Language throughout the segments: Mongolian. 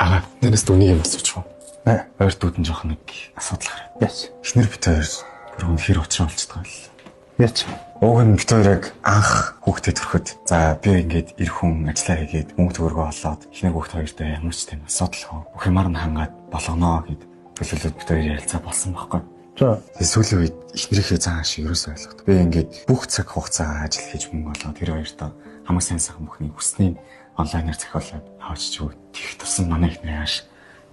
Аа, нэрээс дүнийг юм асуучих уу? Нэ. Ойр дүүд нь жоох нэг асуудал гараад. Яс. Эхнэр бит хоёр бүр үнэхээр учраа болчихдог юм л. Яц. Уг нь бит хоёр яг анх хүүхдээ төрөхөд за би ингээд эр хүн ажиллаа хийгээд мөнгө төгрөгөө олоод эхнэр хүүхд хоёртой ямар ч тийм асуудалгүй бүх юмар нь хангаад болгоноо гэд төлөвлөд бит хоёр ярилцаа болсон байхгүй. За. Тэгээ сүүлийн үед эхнэрийнхээ зан ашиг ерөөсөө ойлгоход. Би ингээд бүх цаг хугацаагаа ажил хийж мөнгө олоод тэр хоёртой хамаг сайн сайхан бүхний хүснийг онлайнаар захиалаад авчиж өгөх. Тэгэх тусам манай эхнэр ааш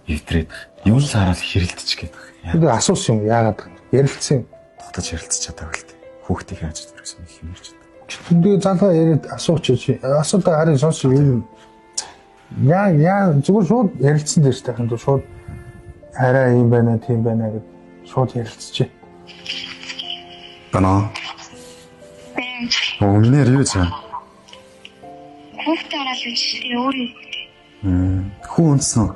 эвдрээд юм л хараад хэрэлдчих гээд байгаа. Тэгээ асуусан юм яагаад юм? Ярилцсан юм. Тогтож ярилцчих чадаагүй л дээ. Хүүхдийнхээ ажил ерөөсөө нэг юм ярьж чадаа. Тэгээ залгаа яриад асууч чи. Асуудал харин сонс юм. Яа яа зүгээр шууд ярилцсан дээр тахын дүү шууд арай юм байна тийм байна гэд шууд ярилцчих. Бано. Оо миний юу цаа? Хүүхдээ хараад биш өөр юм. Хүү унтсан.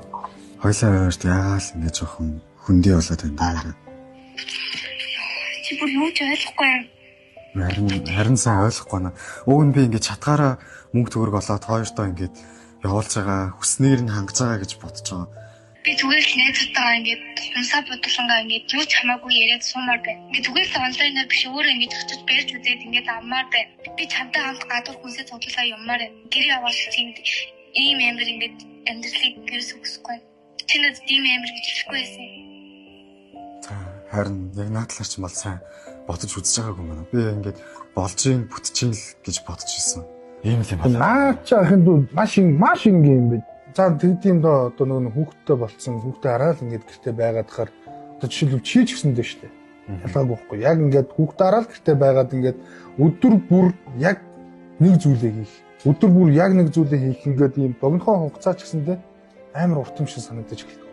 Хоёлаа ойрт яагаад л ингэ жоохон хөндий болоод байна даа. Чи бүр юу ч ойлгохгүй юм. Харин сайн ойлгохгүй байна. Уг нь би ингэ чатгаараа мөнгө төгрөг олоод хоёртоо ингэ явуулж байгаа, хүснээр нь хангаж байгаа гэж бодож байгаа. Би зүгээр л найзтайгаа ингээд хумсаа бодолонгаа ингээд юу ч хамаагүй яриад суумаар байна. Ингээд зүгээр л онлайнаар биш өөрөө ингээд очиж барьж үзээд ингээд авмаар байна. Би чамтай хамт гадуур хүнсээ цуглуулаа явмаар байна. Гэрээ аваад тийм ийм амир ингээд амьдралыг гэрээс өгсөхгүй. Чи надад ийм амир гэж хэлэхгүй байсан. За харин яг наадлаар ч юм бол сайн бодож үзэж байгаагүй юм байна. Би ингээд болж ийн бүтэж ийн л гэж бодож ирсэн. Ийм л юм байна. Наа чи ахын дүү маш ингийн юм бэ. За тэгдэм доо одоо нөгөө хүүхдтэй болцсон хүүхдээ хараад ингээд гэртээ байгаад хахаар одоо жишээлбэл чи ч гэсэн дээ штэ. Ялгаагүй байхгүй. Яг ингээд хүүхдээ хараад гэртээ байгаад ингээд өдөр бүр яг нэг зүйлээ хийх. Өдөр бүр яг нэг зүйлээ хийх ингээд ийм богинохон хугацаа ч гэсэн дээ амар урт юм шиг санагдаж эхэлдэг.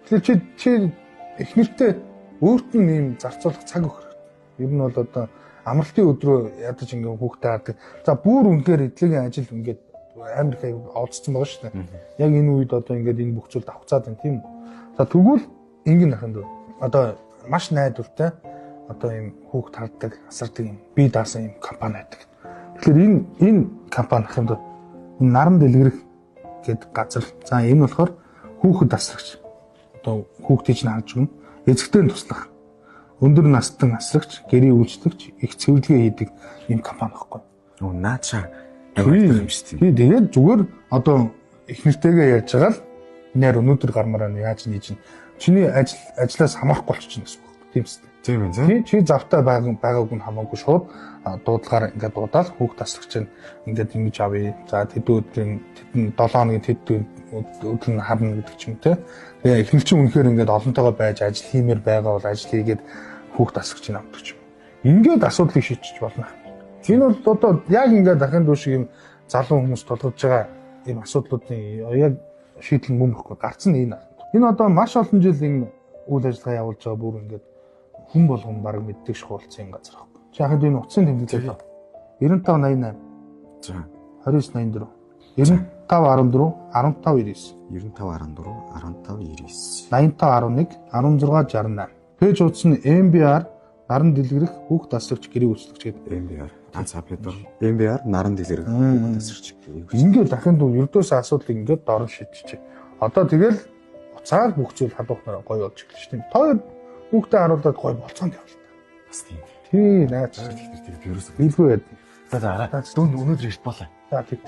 Тэгэхээр чи их нэртэй өөрт нь ийм зарцуулах цаг өгөх хэрэгтэй. Ер нь бол одоо амралтын өдрөө ядаж ингээд хүүхдээ хардаг. За бүр үнэхээр эдлэгийн ажил ингээд амар их олцсон байгаа шүү дээ. Яг энэ үед одоо ингээд энэ бүх зүйл давхцаад байна тийм үү. За тэгвэл ингэн ахын дүү. Одоо маш найдвартай одоо ийм хүүхд хардаг, асардаг юм бие даасан юм компани байдаг. Тэгэхээр энэ компани ахын дүү энэ наран дэлгэрэх гээд газар. За энэ болохоор хүүхэд асрагч. Одоо хүүхдийг чинь харж өгнө. Эзэгтэй нь туслах. Өндөр настан асрагч, гэрийн үйлчлэгч, их цэвэрлэгээ хийдэг юм компани байхгүй. Нөө наачаа юм шүү дээ. Тий, тэгээд зүгээр одоо их нэртэйгээ ярьж байгаа л нэр өнөөдөр гармаар байна яаж нээж чинь. Чиний ажлаас хамаарахгүй болчих чинь гэсэн үг. Тийм үстэй. Тийм ээ. Тий, чи завтай байгаагүй нь хамаагүй шууд дуудлагаар ингээд дуудаал хүүхд тасрагч чинь ингээд ингэж авъя. За тэд өдрийн тэдэн 7 хоногийн тэд өдөр нь харна гэдэг ч юм те. Тэгээ их нэр чинь үнэхээр ингээд олонтойгоо байж ажил хиймээр байгаа бол ажил хийгээд хүүхд тасрагч чинь авдаг ч юм. Ингээд асуудлыг шийдчих болно. Энэ бол одоо яг ингээд ахын дүү шиг юм залуу хүмүүс тулгарч байгаа ийм асуудлуудын яг шийдэл нь мөн ихгүй гарцсан энэ. Энэ одоо маш олон жил энэ үйл ажиллагаа явуулж байгаа бүр ингээд хүн болгон баг мэддэг шахуулсан юм газар байхгүй. Чи ахын дүү энэ утсын тэмдэглэл 95 88. За 29 84. 95 14 15 99. 95 14 15 99. 85 11 16 68. Пэйж утас нь MBR наран дэлгэрэх хүүхд тасрагч гэрээ үйлчлэгч гэдэг. MBR. За би дор. MBR наран дэлгэрэх хүүхд тасрагч. Ингээд ахын дүү ердөөс асуудлыг ингээд дорн шийдчихэ. Одоо тэгэл уцаар бүх зүйл халуухнаар гоё болж эхэлж тийм. Та хоёр хүүхдээ харуулад гоё болцоонд явал та. Бас тийм. Тий, наач. Тэгэхээр тэр би ерөөсөө Билгүй байд. За за араа. Дүүн өнөөдөр эрт болоо. За тэг.